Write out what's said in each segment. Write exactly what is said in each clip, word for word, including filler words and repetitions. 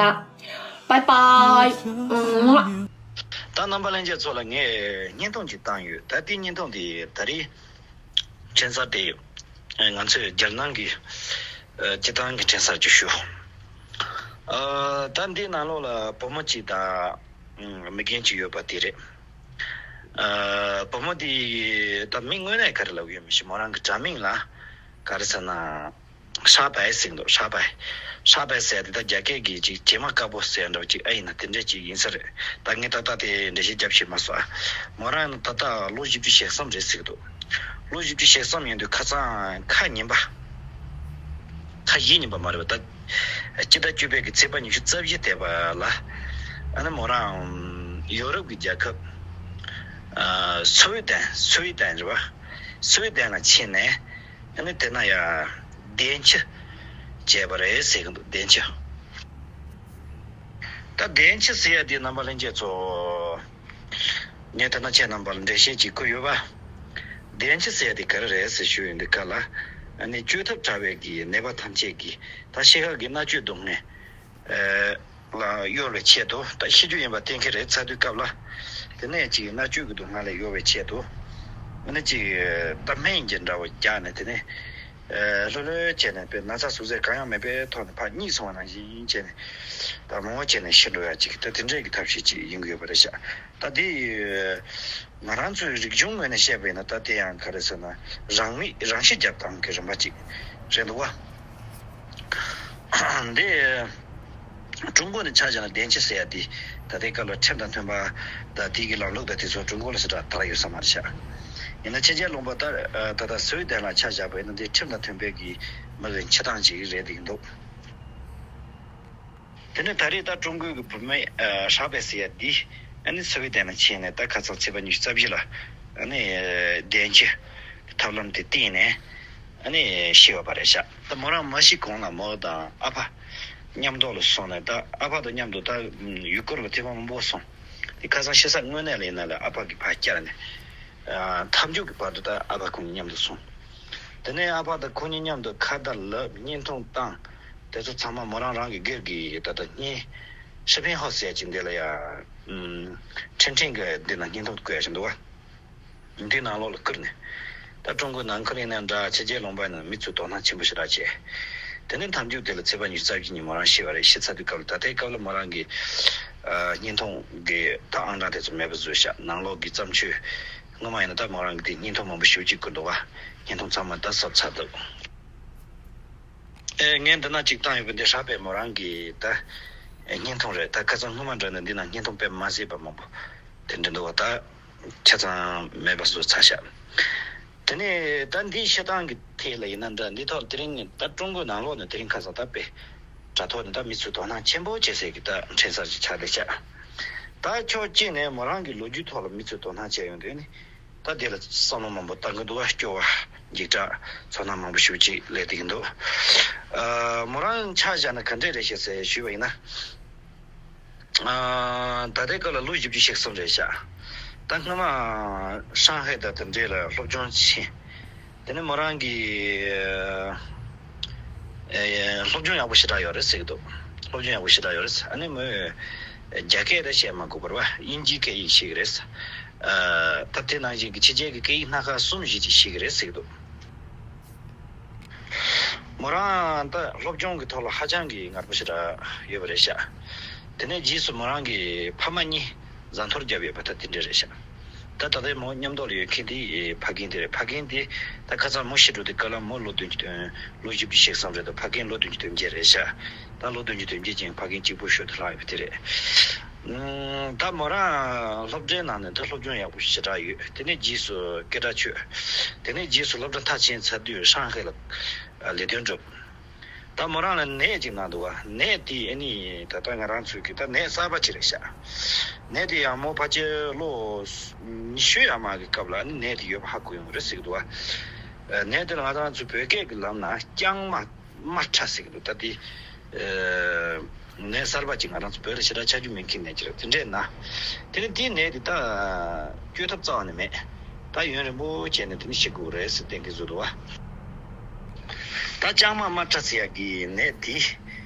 ད། Bye bye. ད་རྣམ་པ་ལྷན་རྒྱས་ཚོ་ལ་ངས་བརྙན་ཐུང་ཅིག་བཏང་ཡོད། ད་དེའི་བརྙན་ཐུང་དེ་ད་རེས་འཕྲིན་གསར་དེ་ང་ཚོས་རྒྱལ་ནང་གི་སྤྱི་བཏང་གི་འཕྲིན་གསར་ཅིག་ཞུ། ད་འདིའི་ནང་ལོགས་ལ་བུ་མོ་གཅིག་དང་མི་རྒན་གཅིག་ཡོད་པ་དེ་རེད། བུ་མོ་དེ་ད་མིང་དངོས་གནས་ག་རེ་ལབ་ཡོད་མི་ཤེས། མོ་རང་གི་དྲ་མིང་ལ་ག་རེ་ཟེར་ན། ཧྲ་པའི་ཟེར་གྱི་འདུག་ཧྲ་པའི། ཧྲ་པའི་ཟེར་དེ་ད་རྒྱ་སྐད་ཀྱི་ཅིག་བྱེ་མ་དཀར་པོ་ཟེར་འདྲ་བ་ཅིག་ཨ་ཡིན་ན་དེ་འདྲ་ཅིག་ཡིན་ས་རེད། ད་ངས་ཏག་ཏག་དེ་འགྲེལ་བཤད་རྒྱབ་ཤེས་མ་སོང་ཨ། མོ་རང་ནི་ད་ལྟ་ལོ་བཞི་བཅུ་ཞེ་གསུམ་རེད་ཟེར་གྱི་འདུག་ལོ་བཞི་བཅུ་ཞེ་གསུམ་ཡིན་དུས་ཁ་སང་ཁ་ཉིན་པ། ཁ་བཞི་ཉིན་པ་མ་རེད་པ་ད། སྤྱི་ཟླ་བཅུ་པའི་གི་ཚེས་པ་ཉི་ཤུ་རྩ་བཞི་དེ་པ་ལ། ཨ་ནི་མོ་རང་ཡོ་རོབ་ཀྱི་རྒྱལ་ཁབ་སུའེ་ཏན་སུའེ་ཏན་རེད་པ། སུའེ་ཏན་ལ་ཕྱིན་ནས། ཨ་ནི་དེ་ན་ཡ་བདེན་ཆ་བྱས་པ་རེད་ཟེར་གྱི་འདུག་བདེན་ཆ། ད་བདེན་ཆ་ཟེར་ཡ་དེ་རྣམ་པ་ལྷན་རྒྱས་ཚོ། ངས་ད་ནང་ཁྱེད་རྣམ་པ་ལ་འགྲེལ་བཤད་ཅིག་བསྐུར་ཡོད་པ། བདེན་ཆ་ཟེར་ཡ་དེ་ག་རེ་རེད་ཟེར་ཞུ་ཡོང་དུས་སྐབས་ལ། ཨ་ནི་བཅོས་ཐབས་བྲལ་བའི་གི་ནད་པ་ཐམས་ཅད་ཀྱི་ད་ཤི་ཁ་གི་མནར་གཅོད་སྡུག་བསྔལ། ལ་གཡོལ་བའི་ཆེད་དུ་ད་ཤི་རྒྱུ་ཡིན་པ་གཏན་འཁེལ་རེད་ཚར་དུས་སྐབས་ལ། དེ་ནས་ཅིག་མནར་གཅོད་ཀྱི་སྡུག་བསྔལ་ལས་གཡོལ་བའི་ཆེད་དུ། ཨ་ནི་ཅིག་ད་སྨན་གྱི་འདྲ་བོ་རྒྱག་ནས་དེ་ནས། ལྷོད་ལྷོད་བྱས་ནས་དཔེ་ན་ཚ་ཟུག་གཟེར་གང་ཡང་མེད་པའི་ཐོག་ནས་ཕར་གཉིད་སོང་བ་ནང་བཞིན་བྱས་ནས། ད་མང་བོ་བྱས་ནས་ཤི་འགྲོ་ཡ་ཅིག་ད་དེ་འདྲས་ཀྱི་ཐབས་ཤེས་ཅིག་ཡིན་གྱི་ཡོད་པ་རེད་ཤག་ད་དེ། ང་རང་ཚོའི་རིག་གཞུང་ངོས་ནས་བཤད་པ་ཡིན་ན་ད་དེ་ཡང་ག་རེ་ཟེར་ན་རང་མི་རང་ཤི་རྒྱག་སྟངས་ཀྱི་རིམ་པ་ཅིག་རེད་འདུག་བ། འདི་ཀྲུང་གོ་ནས་ཆ་བཞག་ན་བདེན་ཆ་ཟེར་ཡ་དེ་ད་ལྟའི་སྐབས་ལ་ཁྲིམས་དང་མཐུན་པ་དང་དེ་གི་ལམ་ལུགས་དང་དེ་ཚོ་ཀྲུང་གོ་ལ་སུ་དྲག་དར་ཡོད་ས་མ་རེད་ཤག་ཡིན་ན་ཕྱི་རྒྱལ་ལུང་པ་ད་ད་ལྟ་སུའེ་ཏན་ལ་ཆ་བཞག་པ་ཡིན་ན་འདི་ཁྲིམས་དང་མཐུན་པའི་གི་མི་གི་འཆི་སྟངས་ཅིག་རེད་འདུག་དེ་ནས་ད་རེས་ད་ཀྲུང་གོའི་གི་བུད་མེད་ཧྲ་པའེ་ཟེར་ཡ་འདི་ཨ་ནི་སུའེ་ཏན་ལ་ཕྱིན་ནས་ད་ཁ་སང་ཚེས་པ་ཉི་ཤུ་རྩ་བཞི་ལ་ཨ་ནི་བདེན་ཆ་ཐབས་ལམ་དེ་བསྟེན་ནས་ཨ་ནི་ཤི་བ་པ་རེད་ཤག་ད་མོ་རང་མ་ཤི་གོང་ལ་མོ་དང་ཨ་ཕ་མཉམ་དུ་ལ་སོང་ནས་ད་ཨ་ཕ་དང་མཉམ་དུ་ད་ཡུལ་སྐོར་ལ་ཐེངས་མ་མང་པོ་སོང་། དེ་ཁ་སང་ཤི་ས་དངོས་གནས་ལ་ཡིན་ན་ལ་ཨ་ཕ་གི་ཕར་བསྐྱལ་ནས། མཐའ་མཇུག་གི་བར་དུ་ད་ཨ་ཕ་ཁོང་གཉིས་མཉམ་དུ་སོང་། དེ་ནས་ཨ་ཕ་དང་ཁོང་གཉིས་མཉམ་དུ་ཁ་བརྡ་ལབ་བརྙན་ཐུང་བཏང་། དེ་ཚོ་ཚང་མ་མོ་རང་རང་གི་སྒེར་གྱི་ད་ལྟ་བརྙན། ཧྲི་ཕིན་ཧོ་ཟེར་གྱི་འདི་ལ་ཡ། ཁྲིན་ཁྲིན་གྱི་འདི་ན་བརྙན་ཐུང་བཀོད་ཡ་ཞིག་འདུག་བ། འདི་ནང་ལོགས་ལ་བསྐུར་ནས། ད་ཀྲུང་གོའི་ནང་ཁུལ་ཡིན་ན་འདྲ་ཕྱི་རྒྱལ་ལུང་པ་ཡིན་ན་མི་ཚོས་དོ་སྣང་ཆེན་པོ་ཞེ་དྲག་བྱས། དེ་ནས་མཐའ་མཇུག་དེ་ལ་ཚེས་པ་ཉི་ཤུ་རྩ་བཞི་ཉིན་མོ་རང་ཤི་བ་རེད། ཤི་ཚར་དུས་སྐབས་ལ་ད་ལྟའི་སྐབས་ལ་མོ་རང་གི་བརྙན་ཐུང་གི་ད་ཨང་གྲངས་དེ་ཚོ་མེད་པ་བཟོས་ཤག་ནང་ལོགས་ཀྱི་བརྩམས་ཆོས། སྔོན་མ་ཡིན་ན་ད་མོ་རང་གི་དེ་བརྙན་ཐུང་མང་པོ་ཞེ་པོ་ཅིག་བསྐུར་འདུག་བ། བརྙན་ཐུང་ཚང་མ་ད་གསོབ་ཚར་འདུག་ཨེ་ངས་འདི་ན་ཅིག་བཏང་ཡོད་པ་འདི་ཧྲ་པའེ་མོ་རང་གི་ད་བརྙན་ཐུང་རེད། ད་ཁ་སང་སྔོན་མ་འདྲ་ནས་འདི་ན་བརྙན་ཐུང་དཔེ་མ་གཟིགས་པ་མང་པོ་དེ་འདྲ་འདུག་བ། ད་ཆ་ཚང་མེད་པ་བཟོས་ཚར་ཤག་དེ་ནས་ད་འདིའི་བཤད་སྟངས་ཀྱི་ཐད་ལ་ཡིན་ན་འདྲ་འདི་ཐོག་དེ་རིང་ད་ཀྲུང་གོའི་ནང་ལོགས་ནས་དེ་རིང་ཁ་སང་ད་དཔེ་དྲ་ཐོག་ནས་ད་མི་ཚོས་དོ་སྣང་ཆེན་པོ་བྱེད་སའི་གི་ད་འཕྲིན་གསར་ཅིག་ཆགས་བསྡད་ཤག་ད་ཕྱོགས་གཅིག་ནས་མོ་རང་གི་ལོ་རྒྱུས་ཐོག་ལ་མི་ཚོས་དོ་སྣང་བྱས་ཡོང་དུས་ནི་ད་དེ་ལ་བསམ་བློ་མང་པོ་བཏང་གི་འདུག་བ། སྐྱོ་བ་འཇིགས་སྐྲག་ཚོར་སྣང་མང་པོ་ཞེ་པོ་ཅིག་སླེབས་བསྡད་ཀྱི་འདུག་ཨ་མོ་རང་ཆ་བཞག་ན་ག་འདྲས་རེད་ཤག་ཟེར་ཞུས་པ་ཡིན་ན། ཨ་ད་ལྟའི་སྐབས་ལ་ལོ་བཞི་བཅུ་ཞེ་གསུམ་རེད་ཤག་ད་སྔོན་མ་ཧྲང་ཧའེ་དང་དེ་འདྲས་ལ་སློབ་སྦྱོང་ཕྱིན། དེ་ནས་མོ་རང་གིས་ཨེ་སློབ་སྦྱོང་ཡག་པོ་ཞེ་དྲག་ཡོད་རེད་ཟེར་གྱི་འདུག་སློབ་སྦྱོང་ཡག་པོ་ཞེ་དྲག་ཡོད་རེད། ཨ་ནི་མོས་རྒྱ་སྐད་ད་བཤད་མ་དགོས་པར་བ་དབྱིན་ཇིའི་སྐད་ཡིག་ཤེས་ཀྱི་རེད། ཨ་ད་དེ་ནང་བཞིན་གྱི་ཕྱི་རྒྱལ་གྱི་སྐད་ཡིག་སྣ་ཁ་གསུམ་བཞི་ཅིག་ཤེས་ཀྱི་རེད་ཟེར་གྱི་འདུག་མོ་རང་ད་སློབ་སྦྱོང་གི་ཐོག་ལ་ཧ་ཅང་གི་ངར་པོ་ཞེ་དྲག་ཡོད་པ་རེད་ཤག་དེ་ནས་རྗེས་སུ་མོ་རང་གི་ཕ་མ་གཉིས་བཟའ་འཐོར་བརྒྱབ་ཡོད་པ་ད་དེ་འདྲ་རེད་ཤག་ད་ད་ལྟའི་མོ་མཉམ་དུ་ལ་ཡོད་མཁན་དེ་ཕ་རྒན་དེ་རེད། ཕ་རྒན་དེ་ད་ཁ་སང་མོ་ཤི་འགྲོ་དུས་སྐབས་ལ་མོ་ལོ་བདུན་ཅུ་དོན་ལོ་བཞི་བཅུ་ཞེ་གསུམ་རེད་འདུག་ཕ་རྒན་ལོ་བདུན་ཅུ་དོན་བརྒྱད་རེད་ཤག་ད་ལོ་བདུན་ཅུ་དོན་བརྒྱད་ཅན་ཕ་རྒན་གཅིག་པུ་ཤོར་དུ་ལྷག་ཡོད་པ་དེ་རེད། ད་མོ་རང་སློབ་གྲྭའི་ནང་ནས་ད་སློབ་སྦྱོང་ཡག་པོ་ཞེ་དྲག་ཡོད། དེ་ནས་རྗེས་སུ་སྐད་གྲགས་ཆོད། དེ་ནས་རྗེས་སུ་སློབ་གྲྭ་མཐར་ཕྱིན་ཚར་དུས་ཧྲང་ཧའེ་ལ་ལས་དོན་བསྒྲུབས། ད་མོ་རང་ལ་ནད་ཅིག་ན་འདུག་བ། ནད་དེ་ཨ་ནི་ད་ལྟ་ང་རང་ཚོའི་གི་ད་ནད་གསར་པ་ཅིག་རེད་ཤག་ནད་དེ་ཡང་མོ་ཕལ་ཆེར་ལོ་ཉི་ཤུ་ཡར་མར་གི་སྐབས་ལ་ཨ་ནི་ནད་དེ་ཡོད་པ་ཧ་གོ་ཡོང་གི་རེད་ཟེར་གི་འདུག་བ། ནད་དེ་ལ་ང་རང་ཚོའི་བོད་སྐད་ཀྱི་ལམ་ན་རྐྱང་མ་དམར་ཁྲ་ཟེར་གི་འདུག་ད་དེ་ནད་གསར་པ་ཅིག་ང་རང་ཚོ་བོད་ལ་ཞེ་དྲག་ཆ་རྒྱུས་མེད་མཁན་ནད་ཅིག་རེད། དེ་འདྲས་ན་དེ་ནི་དེའི་ནད་དེ་ད་བཅོས་ཐབས་རྩ་བ་ནས་མེད། ད་ཡུན་རིང་པོ་བྱས་ནས་དེ་ནི་ཤི་དགོས་རེད་ཟེར་གཏན་འཁེལ་བཟོས་འདུག་བ། ད་རྐྱང་མ་དམར་ཁྲ་ཟེར་ཡག་གི་ནད་དེ་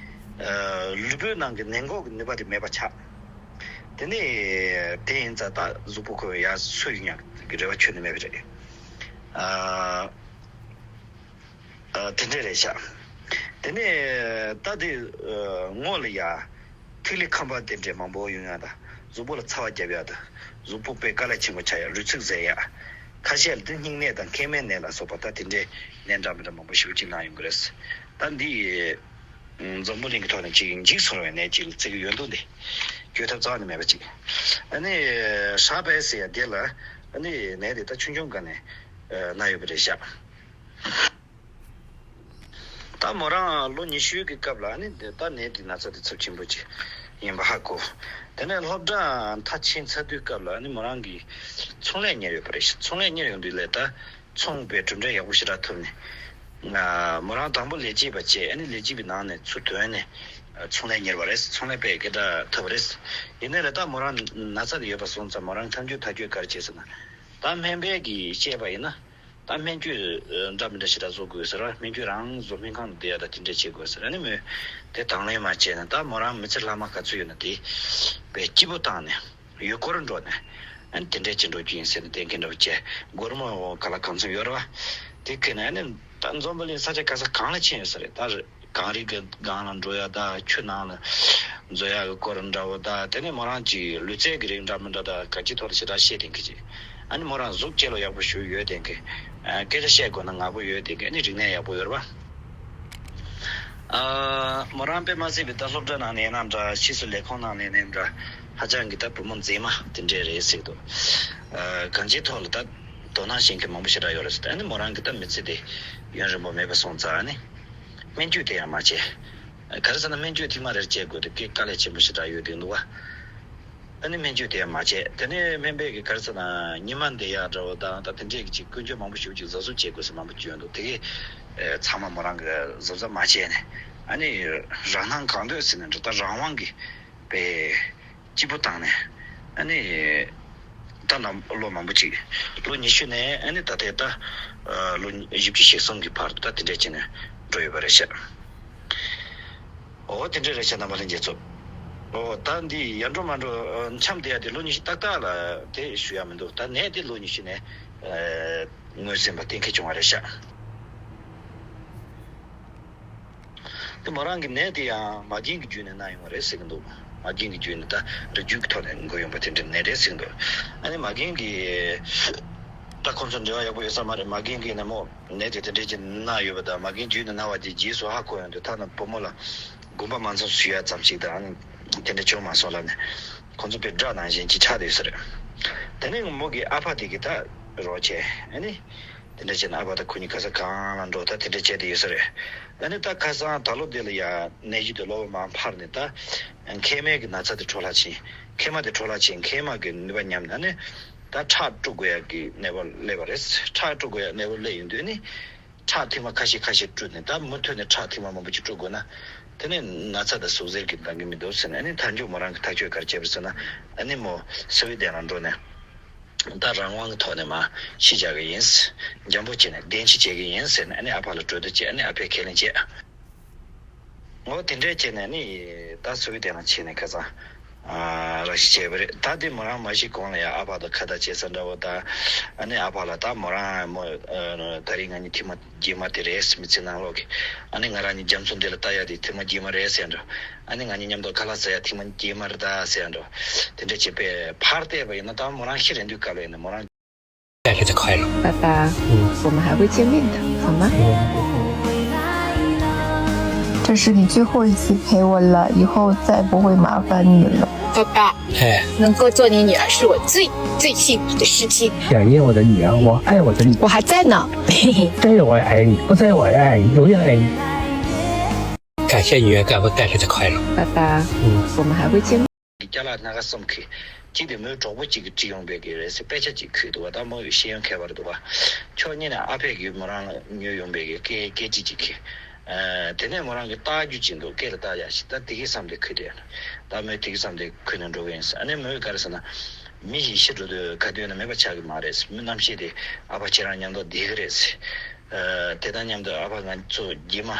ལུས་པོའི་ནང་གི་ནད་འགོག་གི་ནུས་པ་དེ་མེད་པ་ཆགས། དེ་ནས་དེ་ཡིན་ཙང་ད་གཟུགས་པོ་ཁོ་ཡར་སོས་ཡོང་ཡག་གི་རེ་བ་ཁྱོན་ནས་མེད་པ་རེད། ཨ། ཨ། དེ་འདྲས་རེད་ཤག་དེ་ནས་ད་དེ་སྔོན་ལ་ཡ་ཐིག་ལེ་ཁམས་པ་དེ་འདྲས་མང་པོ་ཡོང་ཡག་དང་། གཟུགས་པོ་ལ་ཚ་བ་རྒྱབ་ཡག་དང་། གཟུགས་པོ་དཔེ་དཀའ་ལས་ཆེན་པོ་ཆགས་ཡག་རུས་ཚིགས་ཟད་ཡག་ཁ་ཤས་ལ་དེ་སྙིང་ནད་དང་མཁལ་མའི་ནད་ལ་སོགས་པ་ད་དེ་འདྲས་ནད་འདྲ་མི་འདྲ་མང་པོ་ཞེ་པོ་ཅིག་ལངས་ཡོང་གི་རེད། ད་འདི་འཛམ་བུ་གླིང་གི་ཐོག་ནས་ཅིག་འཇིགས་སོང་བའི་ནད་ཅིག་ལ་བརྩི་གི་ཡོད་འདུག་འདི་བཅོས་ཐབས་རྩ་བ་ནས་མེད་པ་ཅིག་ཨ་ནི་ཧྲ་པའི་ཟེར་ཡ་དེ་ལ་ཨ་ནི་ནད་དེ་ད་ཆུང་ཆུང་སྒང་ནས་ཨ་ན་ཡོད་པ་རེད་ཤག་ད་མོ་རང་ལོ་ཉི་ཤུའི་གི་སྐབས་ལ་ཨ་ནི་ད་ནད་དེ་ན་ཚ་དེ་ཚབས་ཆེན་པོ་ཅིག་ཡིན་པ་ཧ་གོ། དེ་ནས་སློབ་གྲྭ་མཐར་ཕྱིན་ཚར་དུས་སྐབས་ལ་ཨ་ནི་མོ་རང་གི་ཚོང་ལས་གཉེར་ཡོད་པ་རེད་ཤག་ཚོང་ལས་གཉེར་ཡོང་དུས་ལ་ད་ཚོང་པའི་གྲུབ་འབྲས་ཡག་པོ་ཞེ་དྲག་ཐོབ་ནས། ང་མོ་རང་དང་པོ་ལས་བྱེད་པ་བྱས། ཨ་ནི་ལས་བྱེད་པའི་ནང་ནས་ཚུར་ཐོན་ནས་ཚོང་ལས་གཉེར་བ་རེད། ཚོང་ལས་དཔེ་སྐད་གྲགས་ཐོབ་པ་རེད། ཡིན་ནའི་ལ་ད་མོ་རང་ན་ཚ་དེ་ཡོད་པ་སོང་ཙང་མོ་རང་མཐའ་མཇུག་ཐག་གཅོད་ག་རེ་བྱས་ཟེར་ན། ད་སྨན་པས་ཀྱིས་བཤད་པ་ཡིན་ན། ད་སྨན་བཅོས་འདྲ་མི་འདྲ་ཞེ་དྲག་བཟོ་དགོས་ཟེར་བ། སྨན་བཅོས་རང་བཟོ་སྨན་ཁང་དུ་བསྡད་ཡ་ད་དེ་འདྲ་བྱེད་དགོས་ཟེར། ཨ་ནི་མོས་དེ་དང་ལེན་མ་བྱས་ན་ད་མོ་རང་མི་ཚེ་ལྷག་མ་ག་ཚོད་ཡོད་ན་དེ་དཔེ་སྐྱིད་པོ་བཏང་ནས། ཡུལ་སྐོར་འགྲོ་ནས་ཨ་ནི་དེ་འདྲས་ཅིག་འགྲོ་རྒྱུ་ཡིན་ཟེར་ནས་གཏན་འཁེལ་འདྲ་བོ་བྱས། སྒོར་མོ་ག་ལ་གང་འཚམ་ཡོད་རེད་བ། དེ་ཁེལ་ནས་ཨ་ནི་ད་འཛམ་བུ་གླིང་ས་ཆ་ག་ས་གང་ལ་ཕྱིན་ཡོད་ས་རེད། ད་གངས་རི་གི་སྒང་ལ་འགྲོ་ཡ་ད། ཆུ་ནང་ལ་འཛུལ་ཡ་གི་སྐོར་འདྲ་བོ་ད། དེ་ནས་མོ་རང་གི་ལུས་རྩལ་གི་རིགས་འདྲ་མི་འདྲ་ད་ག་ཅིག་ཐོག་ལ་ཞེ་དྲག་ཤེས་ལྡན་གི་ཅིག་ཨ་ནི་མོ་རང་གཟུགས་སྐྱེ་ལོ་ཡག་པོ་ཞིག་ཡོད་ལྡན་གི། ཨ། སྐད་ཆ་བཤད་དགོས་ན་ངག་པོ་ཡོད་ལྡན་གི། ཨ་ནི་རིག་གནས་ཡག་པོ་ཡོད་རེད་བ། ཨ། མོ་རང་དཔེ་མ་སྲིད་པའི་ད་སློབ་གྲྭ་ནང་ནས་ཡིན་ན་འདྲ། ཕྱིས་སུ་ལས་ཁུངས་ནང་ནས་ཡིན་ན་འདྲ། ཧ་ཅང་གི་ད་བུ་མོ་མཛེས་མ་དེ་འདྲས་རེད་ཟེར་གི་འདུག་ཨ། གང་ཅིའི་ཐོག་ལ་ད་དོ་སྣང་བྱེད་མཁན་མང་པོ་ཞེ་དྲག་ཡོད་རེད་ཟེར། ཨ་ནི་མོ་རང་གི་ད་མི་ཚེ་དེ་ཡུན་རིང་པོ་མེད་པ་སོང་ཙང་། ཨ་ནི་སྨན་བཅོས་དེ་ཡང་མ་བྱས། ག་རེ་ཟེར་ན་སྨན་བཅོས་ཐེངས་མ་རེར་བྱེད་དགོས་དེ་དཀའ་ལས་ཆེན་པོ་ཞེ་དྲག་ཡོད་དེ་འདུག་བ། ཨ་ནི་སྨན་བཅོས་དེ་ཡང་མ་བྱས། དེ་ནས་སྨན་པས་ཀྱིས་ག་རེ་ཟེར་ན་ཉི་མ་འདི་ཡག་འདྲ་བོ་དང་ད་དེ་འདྲས་ཀྱི་ཅིག་ཀུན་སྤྱོད་མང་པོ་ཞེ་པོ་ཅིག་གཟབ་གཟབ་བྱེད་དགོས་ཟེར་མང་པོ་བརྗོད་འདུག་དེ་གས་ཚང་མ་མོ་རང་གིས་གཟབ་གཟབ་མ་བྱས་ནས། ཨ་ནི་རང་སྣང་གང་འདོད་ཟེར་ནས་འགྲོ། ད་རང་དབང་གིས་པའི་སྐྱིད་པོ་བཏང་ནས། ཨ་ནི། ད་ལམ་ལོ་མང་པོ་ཅིག་ལོ་ཉི་ཤུ་ནས་ཨ་ནི་ད་ལྟའི་ད་ལོ་བཞི་བཅུ་ཞེ་གསུམ་གྱི་བར་དུ་ད་དེ་འདྲས་བྱས་ནས་འགྲོ་ཡོད་པ་རེད་ཤག་འོ་དེ་འདྲས་རེད་ཤག་རྣམ་པ་ལྷན་རྒྱས་ཚོ། འོ་ད་འདི་ཡར་འགྲོ་མར་འགྲོ་འཆམ་བསྡད་ཡ་དེ་ལོ་ཉི་ཤུ་ཏག་ཏག་ལ་དེ་ཞུ་ཡ་མི་འདུག་ད་ནད་དེ་ལོ་ཉི་ཤུ་ནས་ངོས་ཟིན་པ་གཏན་འཁེལ་བྱུང་བ་རེད་ཤག་དེ་མོ་རང་གི་ནད་དེ་ཡང་མ་རྒན་གྱི་རྒྱུད་ནས་ན་ཡོང་བ་རེད་ཟེར་གྱི་འདུག་མ་རྒན་གྱི་རྒྱུད་ནས་ད་རིགས་རྒྱུད་ཀྱི་ཐོག་ནས་འགོས་ཡོང་པ་དེ་འདྲའི་ནད་རེད་ཟེར་གྱི་འདུག་ཨ་ནི་མ་རྒན་གྱི་ད་ཁོང་ཚོ་འབྲེལ་བ་ཡག་པོ་ཡོད་ས་མ་རེད། མ་རྒན་གྱི་ནད་མོ་ནད་དེ་དེ་འདྲའི་ཅིག་ན་ཡོད་པ་དང་། མ་རྒན་རྒྱུད་ནས་ན་བ་དེ་རྗེས་སུ་ཧ་གོ་ཡོང་དུས་ཐ་ན་བུ་མོ་ལ་དགོངས་པ་མ་ཚོམ་ཞུ་ཡ་ཙམ་ཞིག་དང་། ཨ་ནི་དེ་འདྲ་བྱུང་མ་སོང་ལབ་ནས་ཁོང་ཚོ་དཔེ་དགྲ་ནང་བཞིན་ཅིག་ཆགས་བསྡད་ཡོད་ས་རེད། དེ་ནས་མོ་གི་ཨ་ཕ་དེ་གིས་ད་རོགས་བྱས། ཨ་ནི། དེ་འདྲ་བྱས་ན་ཨ་ཕ་དང་ཁོ་གཉིས་ག་ས་གང་ལ་འགྲོ་ད་དེ་འདྲ་བྱས་ཏེ་ཡོད་ས་རེད། ཨ་ནི་ད་ཁ་སང་ད་ལོ་འདི་ལ་ཡ་ནད་གཞི་དེ་གློ་བུར་མར་འཕར་ནས་ད་མཁལ་མའི་གི་ན་ཚ་དེ་འཕྲོ་བརླག་ཕྱིན། མཁལ་མ་དེ་འཕྲོ་བརླག་ཕྱིན། མཁལ་མ་གི་ནུས་པ་ཉམས་ནས་ཨ་ནི་ད་ཁྲག་དཀྲུག་དགོས་ཡ་གི་གནས་བབ་སླེབས་པ་རེད། ཁྲག་དཀྲུག་དགོས་ཡ་གནས་བབ་སླེབས་ཡོང་དུས་ཨ་ནི་ཁྲག་ཐེངས་མ་ཁ་ཤས་ཁ་ཤས་དཀྲུགས་ནས། ད་མུ་མཐུད་ནས་ཁྲག་ཐེངས་མ་མང་པོ་ཅིག་དཀྲུག་དགོས་ན་དེ་ནས་ན་ཚ་དང་ཟུག་གཟེར་གྱི་འདང་གི་མི་འདུག་ཟེར་ནས། ཨ་ནི་མཐའ་མཇུག་མོ་རང་གིས་ཐག་གཅོད་ག་རེ་བྱས་པ་རེད་ཟེར་ན། ཨ་ནི་མོ་སི་ཝི་ཌེན་ལ་འགྲོ་ནས། ད་རང་དབང་གི་ཐོག་ནས་མར་ཤི་བྱ་གི་ཡིན། འཇམ་པོ་བྱས་ནས་བདེན་ཆི་བྱེད་ཀྱི་ཡིན་ཟེར་ནས། ཨ་ནི་ཨ་ཕ་ལ་གྲོས་བསྡུར་བྱས། ཨ་ནི་ཨ་ཕས་ཁས་ལེན་བྱས། འོ་དེ་འདྲས་བྱས་ནས་ནི་ད་སི་ཝི་ཌེན་ལ་ཕྱིན་ནས་ཁ་སང་ཨ་ར་ཤི་བྱས་པ་རེད། ད་དེ་མོ་རང་མ་ཤི་གོང་ལ་ཡང་ཨ་ཕ་དང་ཁ་བརྡ་བྱས་ས་འདྲ་བོ་ད། ཨ་ནི་ཨ་ཕ་ལ་ད་མོ་རང་མོ་ཨ་ད་རིང་ང་གཉིས་ཐེངས་མ་རྗེས་མ་དེ་རེད། མི་ཚེ་ནང་ལོགས་ཀྱི། ཨ་ནི་ང་རང་གཉིས་རྒྱ་མཚོ་འདི་ལ་ལྟ་ཡ་དེ་ཐེངས་མ་རྗེས་མ་རེད་ཟེར་འགྲོ། ཨ་ནི་ང་གཉིས་མཉམ་དུ་ཁ་ལག་ཟ་ཡ་ཐེངས་མ་རྗེས་མ་རེད་ད་ཟེར་འགྲོ། དེ་འདྲ་བྱས་པས་ཕར་བལྟས་པ་ཡིན་ན་ད་མོ་རང་ཤི་རན་དུས་སྐབས་ལ་ཡིན་ན་མོ་རང་下学期快乐。爸爸，嗯。我们还会见面的，好吗？嗯。这是你最后一次陪我了，以后再不会麻烦你了。爸爸，哎。能够做你女儿是我最最幸福的事情。想念我的女儿，我爱我的女儿。我还在呢。在我也爱你，不在我也爱你，永远爱你。感谢女儿给我带来的快乐。爸爸，嗯。我们还会见面。 ཅ་ལག་སྣ་ཁ་གསུམ་གྱི། གཅིག་དེ་མོའི་གྲོགས་པོ་གཅིག་གིས་བྲིས་ཡོང་བའི་གི་རེད་ཟེར། དཔེ་ཆ་གཅིག་བྲིས་འདུག་བ། ད་མོ་ཡི་ཤེས་ཡོན་མཁས་པ་རེད་འདུག་བ། ཕྱོགས་གཉིས་ནས་ཨ་ཕས་གི་མོ་རང་ཉོས་ཡོང་བའི་གི་སྐད་སྐད་ཅིག་གཅིག་གི། ཨ། དེ་ནས་མོ་རང་གིས་བལྟ་རྒྱུ་ཅིག་འདུག་སྐད་ལ་བལྟ་ཡ་ཞིག་ད་དེ་གི་བསམ་སྟེ་ཁུར་དེ། ད་མོས་དེ་གི་བསམ་སྟེ་ཁུར་ནས་འགྲོ་གི་ཡིན་ཟེར། ཨ་ནི་མོས་ག་རེ་ཟེར་ན། མི་ཞིག་ཤི་འགྲོ་དུས་ག་དུས་ན་མེད་པ་ཆགས་ཀྱི་མ་རེད། མི་རྣམ་ཤེས་དེ་ཨ་ཕ་ཁྱེད་རང་མཉམ་དུ་བསྡད་ཀྱི་རེད་ཟེར། ཨ། དེ་དང་མཉམ་དུ་ཨ་ཕ་ང་ཚོ་རྗེས་མ།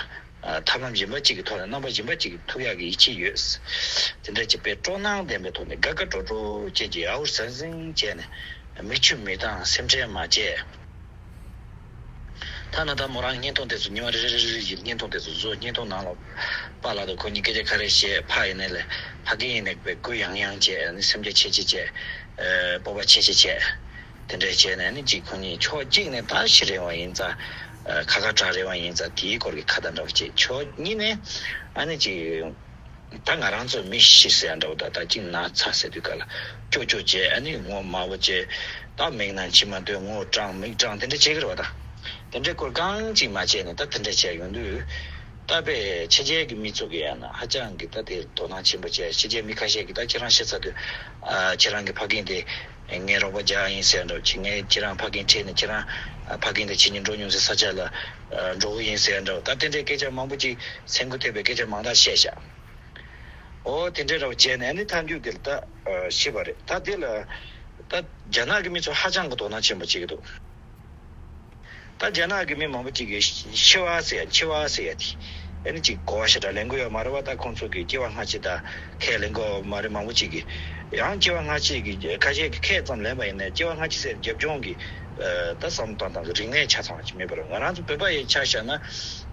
ཐབས་ལམ་གཞན་པ་གཅིག་གི་ཐོག་ནས་རྣམ་པ་གཞན་པ་གཅིག་གིས་ཐུག་ཡག་གི་ཡིད་ཆེས་ཡོད། དེ་འདྲ་བྱས་པའི་སྤྲོ་སྣང་ལྡན་པའི་ཐོག་ནས་དགའ་དགའ་སྤྲོ་སྤྲོ་བྱས་ཀྱི་ཨའུ་ཟང་ཟིང་བྱས་ནས་མིག་ཆུ་མི་བཏང་སེམས་ཁྲལ་མ་བྱས། ཐ་ན་ད་མོ་རང་བརྙན་ཐུང་དེ་ཚོ་ཉི་མ་རེ་རེ་རེ་རེ་བཞིན་བརྙན་ཐུང་དེ་ཚོ་བཟོ། བརྙན་ཐུང་ནང་ལ་པཱ་ལགས་དང་ཁོ་གཉིས་སྐད་ཆ་ག་རེ་བཤད། ཕ་ཡིན་ནའི་ལས་ཕ་རྒན་ཡིན་ནའི་དཔེ་གུ་ཡངས་ཡངས་བྱས། ཨ་ནི་སེམས་རྒྱ་ཆེ་ཆེ་བྱས། ཨ་སྤོབས་པ་ཆེ་ཆེ་བྱས། དེ་འདྲ་བྱས་ནས་ཨ་ནི་གཅིག་ཁོ་གཉིས་ཕྱོགས་གཅིག་ནས་ད་ཤི་རན་བ་ཡིན་ཙང་། ཨ་ཁ་ཁ་གྲག་རན་བ་ཡིན་ཙང་དེའི་སྐོར་གྱི་ཁ་བརྡ་འདྲ་བོ་བྱས། ཕྱོགས་གཉིས་ནས་ཨ་ནི་གཅིག་ད་ང་རང་ཚོ་མི་ཤི་ཟེར་ཡ་འདྲ་བོ་དང་། ད་གཅིག་ན་ཚ་ཟེར་དུས་སྐབས་ལ་ཅོ་ཅོ་བྱས། ཨ་ནི་ངོ་མ་བོ་བྱས། ད་མིག་ནང་མཆི་མ་འདོན། ངོ་སྐྲངས་མིག་སྐྲངས་དེ་འདྲ་བྱེད་ཀྱི་རེད་བ། ད་དེ་འདྲའི་སྐོར་གང་གཅིག་མ་བྱས་ནས་ད་དེ་འདྲ་བྱས་ཡོང་དུས། ད་དཔེ་ཕྱི་རྒྱལ་གྱི་མི་ཚོ་གིས་ཡང་ན་ཧ་ཅང་གི་ད་དེ་དོ་སྣང་ཆེན་པོ་བྱས། ཕྱི་རྒྱལ་མི་ཁ་ཤས་ཀྱིས་ད་ཁྱེད་རང་ཤི་ཚར་དུས། ཨ་ཁྱེད་རང་གི་ཕ་རྒན་དེ་ངའི་རོགས་པ་རྒྱག་ཡིན་ཟེར་འདྲ་བོ་བྱས། ངས་ཁྱེད་རང་ཕ་རྒན་ཁྲིད་ནས་ཁྱེད་རང་ཨ་ཕ་རྒན་དེ་ཁྱེད་གཉིས་འགྲོ་མྱོང་སའི་ས་ཆ་ལ་ཨ་འགྲོ་གི་ཡིན་ཟེར་འདྲ་བོ། ད་དེ་འདྲའི་སྐད་ཆ་མང་པོ་ཅིག་སེམས་འགུལ་ཐེབས་པའི་སྐད་ཆ་མང་དག་བཤད་ཤག་འོ་དེ་འདྲའི་འདྲ་བོ་བྱས་ནས་ཨ་ནི་མཐའ་མཇུག་དེ་ལ་ད་ཨ་ཤི་བ་རེད། ད་དེ་ལ་ད་རྒྱ་ནག་གི་མི་ཚོ་ཧ་ཅང་གི་དོ་སྣང་ཆེན་པོ་བྱེད་ཀྱི་འདུག་ད་རྒྱ་ནག་གི་མི་མང་པོ་ཅིག་གིས་འཆི་བ་ཟེར་ཡ། འཆི་བ་ཟེར་ཡ་དེ་ཨ་ནི་ཅིག་གོ་བ་ཞེ་དྲག་ལེན་གྱི་ཡོད་མ་རེད་བ། ད་ཁོང་ཚོ་གིས་སྐྱེ་བ་སྔ་ཕྱི་ད་ཁས་ལེན་གྱི་ཡོད་མ་རེད། མང་པོ་ཅིག་གིས་ཡང་སྐྱེ་བ་སྔ་ཕྱི་གི་ཁ་ཤས་ཀྱིས་ཁས་ཙམ་ལེན་པ་ཡིན་ནའི་སྐྱེ་བ་སྔ་ཕྱི་ཟེར་རྒྱབ་ལྗོངས་ཀྱི་ད་བསམ་བློ་བཏང་སྟངས་ཀྱི་རིག་གནས་ཆ་ཚང་བ་ཅིག་མེད་པ་རེད། ང་རང་ཚོ་བོད་པ་ཡི་ཆ་བཞག་ན་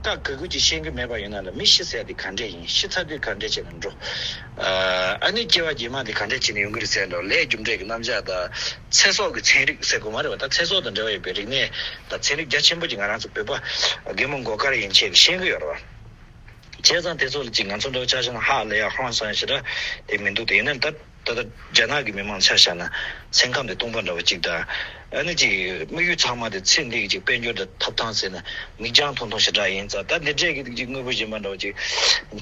ད་ག་གུ་ཅིག་ཤེས་ཀྱི་མེད་པ་ཡིན་ན་ལ། མི་ཤི་ཟེར་ཡ་དེ་ག་འདྲས་ཡིན། ཤི་ཚར་དུས་ག་འདྲས་བྱས་ནས་འགྲོ། ཨ་ནི་སྐྱེ་བ་རྗེས་མ་དེ་ག་འདྲས་བྱས་ནས་ཡོང་གི་རེད་ཟེར་འདྲ་བོ། ལས་རྒྱུ་འབྲས་ཀྱི་རྣམ་གཞག་དང་། ཚེ་སྲོག་གི་ཚན་རིག་ཟེར་དགོས་མ་རེད་བ། ད་ཚེ་སྲོག་དང་འབྲེལ་བ་ཡོད་པའི་རིག་གནས་དང་ཚན་རིག་རྒྱ་ཆེན་པོ་ཅིག་ང་རང་ཚོ་བོད་པ་རྒན་མོ་མགོ་དཀར་ཡན་ཆད་ཀྱིས་ཤེས་ཀྱི་ཡོད་རེད་བ། བྱས་ཙང་དེ་ཚོ་ལ་ཅིག་ང་ཚོ་འདྲ་བོ་ཆ་བཞག་ན་ཧ་ལས་ཡ་ཧང་སང་ཡ་ཞེ་དྲག་དེ་མི་འདུག་དེ་ཡིན་ན་ད་ད་ལྟ་རྒྱ་ནག་གི་མི་མང་ཆ་བཞག་ན་སེམས་ཁམས་དེ་སྟོང་པ་འདྲ་བོ་ཅིག་དང་། ཨ་ནི་ཅིག་དམིགས་ཡུལ་ཚང་མ་དེ་ཚེ་འདི་གི་ཅིག་དཔལ་འབྱོར་དང་ཐོབ་ཐང་ཟེར་ན་མིག་རྒྱང་ཐུང་ཐུང་ཞེ་དྲག་ཡིན་ཙང་། ད་འདི་འདྲས་ཀྱི་ཅིག་དངོས་པོ་གཞན་པ་འདྲ་བོ་ཅིག་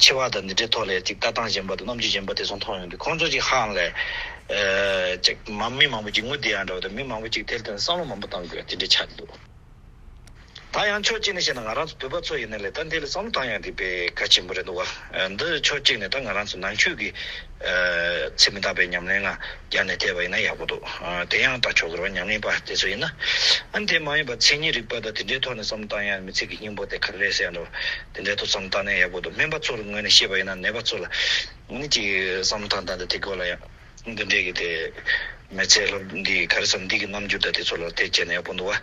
འཆི་བ་དང་འདི་འདྲའི་ཐོག་ལ་ཅིག་ལྟ་སྟངས་གཞན་པ་དང་རྣམ་འགྱུར་གཞན་པ་དེ་ཚོ་མཐོང་ཡོང་དུས། ཁོང་ཚོ་ཅིག་ཧང་ལས་ཨ་ཅིག་མ་མི་མང་པོ་ཅིག་ངུ་བསྡད་ཡ་འདྲ་བོ་དང་། མི་མང་པོ་ཅིག་དེར་བརྟེན་བསམ་བློ་མང་པོ་བཏང་དགོས་དེ་འདྲ་ཆགས་འདུག་ད་ཡང་ཕྱོགས་གཅིག་ནས་བཤད་ན་ང་རང་ཚོ་བོད་པ་ཚོ་ཡིན་ན་ལས་ད་འདི་ལ་བསམ་བློ་བཏང་ཡག་འདི་དཔེ་གལ་ཆེན་པོ་རེད་འདུག་བ། འདི་ཕྱོགས་གཅིག་ནས་ད་ང་རང་ཚོ་ནང་ཆོས་ཀྱི་ཚེ་མི་རྟག་པའི་ཉམས་ལེན་ལ་བརྒྱབ་ནས་བལྟས་པ་ཡིན་ན་ཡག་པོ་འདུག་དེ་ཡང་ད་ཆོག་གི་རེད་བ། ཉམས་ལེན་པ་དེ་ཚོ་ཡིན་ན། ཨ་ནི་དེ་མ་ཡིན་པ་མཚན་ཉིད་རིག་པ་དང་དེ་འདྲའི་ཐོག་ནས་བསམ་བློ་བཏང་ཡག་མི་ཚེ་གི་སྙིང་པོ་དེ་ག་རེ་རེད་ཟེར་ཡ་འདྲ་བོ་དེ་འདྲའི་ཐོག་བསམ་བློ་བཏང་ན་ཡག་པོ་འདུག་སྨན་པ་ཚོ་ལ་ངོས་ནས་བཤད་པ་ཡིན་ན། ནད་པ་ཚོ་ལ་ཨ་ནི་ཅིག་བསམ་བློ་བཏང་སྟངས་དང་དེ་སྐོར་ལ་ཡང་། འདི་འདྲས་ཀྱི་དེ་མི་ཚེ་སློབ་འདི་ག་རེ་ཟེར་ན་འདི་གི་རྣམ་འགྱུར་དང་དེ་ཚོ་ལ་དེ་བྱས་ན་ཡག་པོ་འདུག་བ།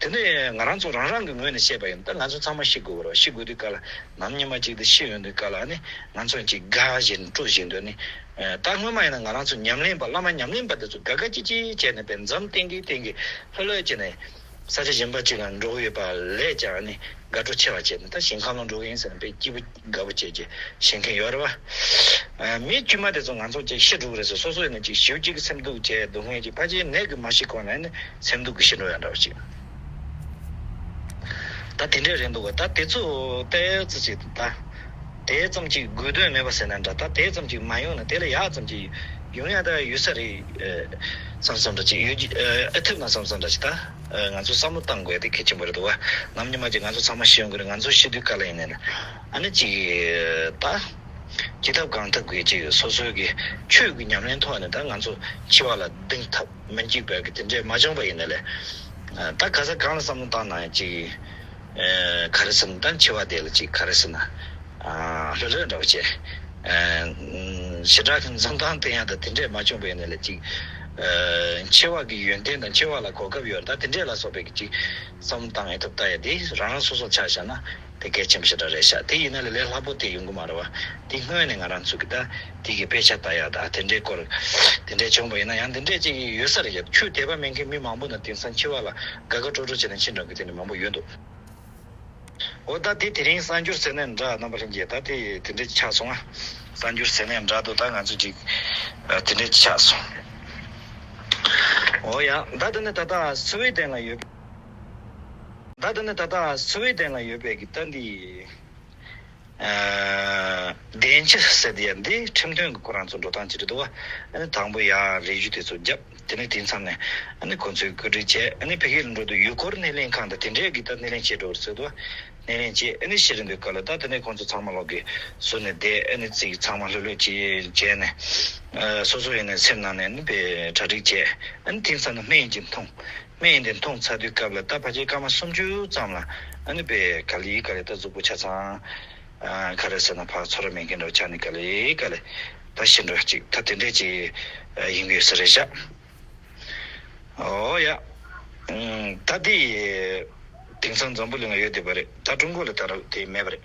དེ་ནས་ང་རང་ཚོ་རང་རང་གི་ངོས་ནས་བཤད་པ་ཡིན་ན། ད་ང་ཚོ་ཚང་མ་ཤི་དགོས་པ་རེད། ཤི་དགོས་དུས་སྐབས་ལ་ནམ་ཉི་མ་གཅིག་དེ་ཤི་ཡོང་དུས་སྐབས་ལ་ཨ་ནི་ང་ཚོ་ཅིག་དགའ་བཞིན་སྤྲོ་བཞིན་འདུག་ནི། ད་སྔོན་མ་ཡིན་ན་ང་རང་ཚོ་ཉམས་ལེན་པ་བླ་མ་ཉམས་ལེན་པ་དེ་ཚོ་དགའ་དགའ་སྐྱིད་སྐྱིད་བྱས་ནས་དཔེ་མཚམས་བསྟན་གྱིན་བསྟན་གྱིན་ལྷོད་ལྷོད་བྱས་ནས། ས་ཆ་གཞན་པ་ཅིག་ལ་འགྲོ་གི་ཡོད་པ་ལས་ཀྱང་ནི་དགའ་སྤྲོ་ཆེ་བ་བྱས་ནས། ད་ཞིང་ཁམས་ལ་འགྲོ་གི་ཡིན་ཟེར་ནས་དཔེ་སྐྱིད་པོ་དགའ་པོ་བྱས་ཀྱི་ཤེས་མཁན་ཡོད་རེད་བ། མི་དཀྱུས་མ་དེ་ཚོ་ང་ཚོ་ཅིག་ཤི་འགྲོ་གི་རེད་ཟེར། སོ་སོ་ཡིན་ན་ཅིག་ཞེ་པོ་ཅིག་གི་སེམས་སྡུག་བྱས། སྡུག་བསྔལ་གྱིས་ཕལ་ཆེར་ནད་ཀྱིས་མ་ཤི་གོང་ནས་ནི་སེམས་སྡུག་གིས་ཤི་འགྲོ་ཡ་འདྲ་བ་ཅིག་ད་དེ་འདྲས་རེད་འདུག་ག་ད་དེ་ཚོ་ཏོག་ཙམ་ཅིག་ད་དེ་ཙམ་ཅིག་དགོས་དོན་མེད་པ་ཟེར་ན་འདྲ། ད་དེ་ཙམ་ཅིག་མ་ཡོང་ན་དེ་ལས་ཡག་ཙམ་ཅིག་ཡོང་ཡ་ད་ཡོད་ས་རེད་བསམ་བསམ་འདྲ་ཅིག་ཡོད་ཀྱི་ཨེ་ཐུབ་ན་བསམ་བསམ་འདྲ་ཅིག་ད། ང་ཚོ་བསམ་བློ་བཏང་དགོས་དེ་གལ་ཆེན་པོ་རེད་འདུག་བ། ནམ་ཉི་མ་ཅིག་ང་ཚོ་ཚང་མ་ཤི་ཡོང་གི་རེད། ང་ཚོ་ཤི་དུས་སྐབས་ལ་ཡིན་ནའི་ལ་ཨ་ནི་ཅིག་ད་ཅི་ཐབས་གང་ཐབས་ཀྱིས་ཅིག་སོ་སོའི་གི་ཆོས་ཀྱི་ཉམས་ལེན་ཐོག་ནས་ད་ང་ཚོ་འཆི་བ་ལ་གདེང་ཐབས་མི་འཇིགས་པའི་གི་དེ་འདྲས་མ་བྱུང་བ་ཡིན་ནའི་ལ། ད་ག་ས་གང་ལ་བསམ་བློ་བཏང་ན་ཡང་ཅིག་ག་རེ་ཟེར་ན། ད་འཆི་བ་དེ་ལ་ཅིག་ག་རེ་ཟེར་ན། ལྷོད་ལྷོད་འདྲ་བོ་བྱས། ཞེ་དྲག་གི་འཛུམ་མདངས་སྟོན་ཡ་དང་དེ་འདྲས་མ་བྱུང་བ་ཡིན་ནའི་ལ་ཅིག་འཆི་བ་གི་ཡོན་ཏན་དང་འཆི་བ་ལ་གོ་སྐབས་ཡོད་ད་དེ་འདྲས་ལ་སོགས་པའི་གི་ཅིག་བསམ་བློ་བཏང་ཡ་ཐུབ་ལྟ་ཡ་དེ་རང་རང་སོ་སོར་ཆ་བཞག་ན་དེ་གལ་ཆེན་པོ་ཞེ་དྲག་རེད་ཤག་དེ་ཡིན་ན་ལས་ལས་སླ་པོ་དེ་ཡོང་གི་མ་རེད་བ། དེ་སྔོན་ནས་ང་རང་ཚོ་གི་ད་དེ་གི་དཔེ་ཆ་ལྟ་ཡ་ད་དེ་འདྲའི་སྐོར་དེ་འདྲའི་བྱུང་བ་ཡིན་ན་ཡང་དེ་འདྲའི་ཅིག་ཡོད་ས་རེད། ཡ་ཆོས་དད་པ་མེད་མཁན་མི་མང་པོ་ན་དེང་སང་འཆི་བ་ལ་དགའ་དགའ་སྤྲོ་སྤྲོ་བྱས་ནས་འཆི་འགྲོ་གི་དེ་འདྲ་མང་པོ་ཡོད་འདུག་འོ་ད་དེ་དེ་རིང་གསར་འགྱུར་ཟེར་ནའི་འདྲ། རྣམ་པ་ལྷན་རྒྱས། ད་དེ་དེ་འདྲ་ཆགས་སོང་ང་། གསར་འགྱུར་ཟེར་ནའི་འདྲ་འདུག་ད་ང་ཚོ་ཅིག་ཨ་དེ་འདྲ་ཆགས་སོང་། འོ་ཡ། ད་དེ་ནི་ད་ལྟ་སུ་ཝེ་ཏན་ལ་ཡོད། ད་དེ་ནི་ད་ལྟ་སུ་ཝེ་ཏན་ལ་ཡོད་པའི་གི་ད་འདི། ཨ་བདེན་བཞི་ཟེར་དེ་ཡ་འདི་ཁྲིམས་དོན་གྱི་ཁོ་རང་ཚོ་འགྲོ་སྟངས་ཅིག་རེད་འདུག་བ། ཨ་ནི་དང་པོ་ཡ་རེ་ཞུ་དེ་ཚོ་བརྒྱབ། དེ་ནས་དེང་མཚམས་ནས་ཨ་ནི་ཁོ་ཚོས་བཀོད་སྒྲིག་བྱས། ཨ་ནི་ཕ་གི་ལ་འགྲོ་དུས་ཡུལ་སྐོར་སྣེ་ལེན་ཁང་དང་དེ་འདྲས་ཀྱི་ད་སྣེ་ལེན་བྱེད་འགྲོ་རེད་ཟེར་འདུག་སྣེ་ལེན་བྱས། ཨ་ནི་ཤི་རན་དུས་སྐབས་ལ་ད་དེ་ནས་ཁོང་ཚོ་ཚང་མ་ལོག་གི་ཟུར་ནས་བསྡད། ཨ་ནི་ཚིག་ཚང་མ་ལྷོད་ལྷོད་ཅིག་བྱས་ནས། ཨ་སོ་སོ་ཡིན་ནའི་སེམས་ནང་ནས་ཨ་ནི་དཔེ་གྲ་སྒྲིག་བྱས། ཨ་ནི་དེང་སང་ནི་སྨན་གྱིས་འཐུང་། སྨན་དེ་འཐུང་ཚར་དུས་སྐབས་ལ་ད་ཕལ་ཆེར་སྐར་མ་སུམ་ཅུ་ཙམ་ལ་ཨ་ནི་དཔེ་ག་ལེ་ག་ལེ་ད་གཟུགས་པོ་ཆ་ཚང་ ཨ་ག་རེ་ཟེར་ན་ཕར་ཚོར་བ་མེད་མཁན་འདྲ་བོ་ཆགས་ནས་ག་ལེ་ག་ལེ་ད་ཤི་འགྲོ་ཅིག་ད་དེ་འདྲས་ཅིག་ཡིན་གྱི་ཡོད་ས་རེད་ཤག་ཨོ་ཡ། ཨུམ། ད་དེ་དེང་སང་འཛམ་བུ་གླིང་ལ་ཡོད་བསྡད་པ་རེད། ད་ཀྲུང་གོ་ལ་ད་རུང་དེ་མེད་པ་རེད།